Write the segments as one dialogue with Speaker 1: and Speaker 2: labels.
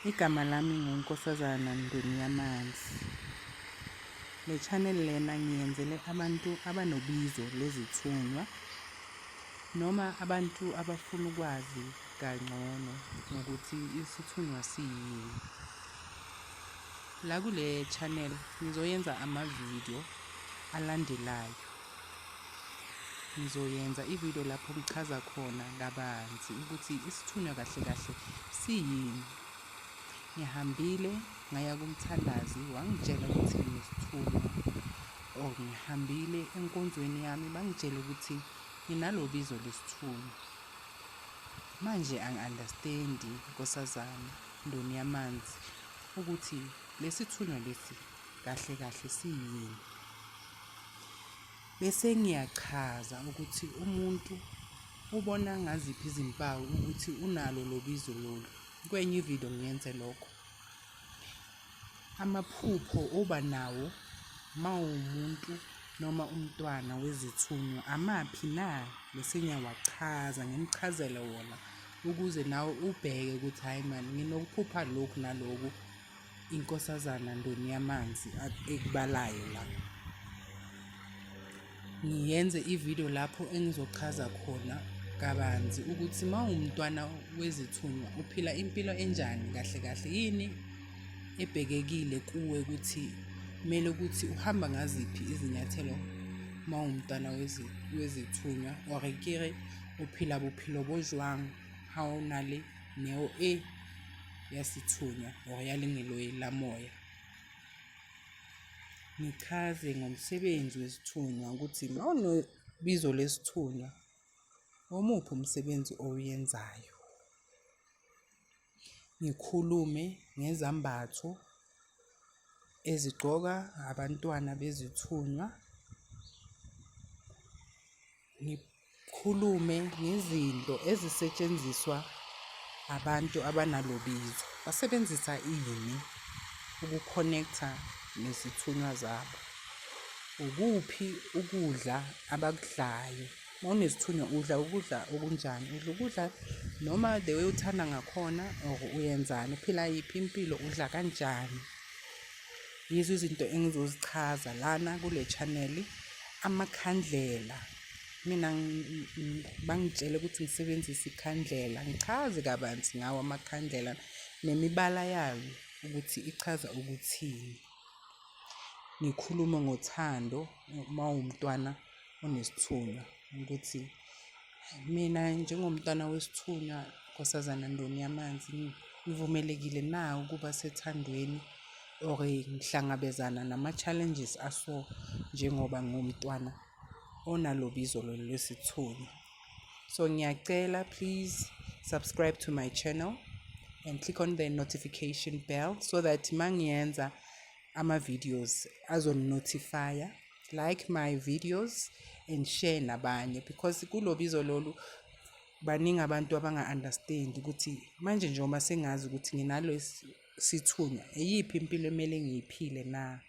Speaker 1: Igama lami nguNkosazana Ndoniyamanzi. Le channel lena ngiyenzele abantu abanobizo lezithunywa noma abantu abafuna ukwazi kangcono ngokuthi isithunywa siyini. La kule channel ngizoyenza ama-video alandelayo. Ngizoyenza i-video lapho ngichaza khona kabanzi ukuthi isithunywa kahle kahle siyini. Ngihambile ngaya kumthandazi wangitshela ukuthi nginesithunywa or ngihambile enkonzweni yami bangitshela ukuthi nginalo bizo lesithunywa. Manje angi-understand-i nkosazana Ndoni yamanzi ukuthi lesithunywa lesi kahle kahle siyini. Bese ngiyachaza ukuthi umuntu ubona ngaziphi izimpawu ukuthi unalo lo bizo lolu. Kwenye ividiyo ngiyenze lokho. Amaphupho oba nawo mawumuntu noma umntwana wezithunywa amaphi na? Bese ngiyawachaza ngimchazele wona ukuze nawe ubheke ukuthi hhayi mani nginokuphupha lokhu naloku iNkosazana Ndoniyamanzi ekubalayo la. Ngiyenze i-video lapho engizochaza khona kabanzi ukuthi uma uwumntwana wezithunywa uphila impilo enjani kahle kahle, yini ebhekekile kuwe ukuthi kumele ukuthi uhamba ngaziphi izinyathelo uma uwumntwana wezithunywa or kere uphila bophelo bo jwang ha o na le neo e ya sethunya or ya lengeloi la moya. Ngichaze ngomsebenzi wesithunywa ukuthi uma unobizo lesithunywa omuphi umsebenzi owuyenzayo. Ngikhulume ngezambatho ezigqokwa abantwana bezithunywa. Ngikhulume ngezinto ezisetshenziswa abantu abanalo bizo. Basebenzisa ini uku-connect-a nezithunywa zabo? Ukuphi ukudla abakudlayo? Uma unesithunywa udla ukudla okunjani? Udla ukudla noma the way uthanda ngakhona or uyenzani? Uphila yiphi impilo, udla kanjani? Yizo izinto engizozichaza lana kule chaneli. Amakhandlela, mina bangitshele ukuthi ngisebenzise ikhandlela, ngichaze kabanzi ngawo amakhandlela nemibala yayo ukuthi ichaza ukuthini. Ngikhulume ngothando uma uwumntwana onesithunywa ukuthi mina njengomntwana wesithunywa Nkosazana Ndoni Yamanzi ngivumelekile na ukuba sethandweni or ngihlangabezana nama-challenges aso njengoba ngiwumntwana onalo bizo lolu lwesithunywa. So ngiyacela please subscribe to my channel and click on the notification bell so that mangiyenza ama-videos azoni-notify-a. Like my videos and share nabanye because kulo bizo lolu baningi abantu abanga-understand ukuthi manje njengoba sengazi ukuthi nginalo sithunywa eyiphi impilo emele ngiyiphile na,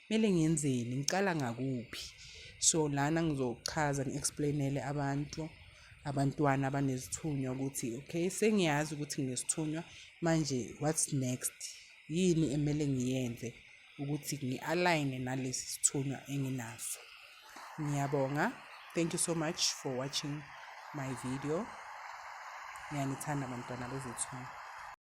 Speaker 1: kumele ngiyenzeni, ngicala ngakuphi. So lana ngizochaza ngi-explain-ele abantu abantwana abanezithunywa ukuthi okay sengiyazi ukuthi nginesithunywa manje what's next, yini emele ngiyenze ukuthi ngi-align-e nalesi sithunywa enginaso. Ngiyabonga, thank you so much for watching my video. Ngiyanithanda bantwana bezithunywa.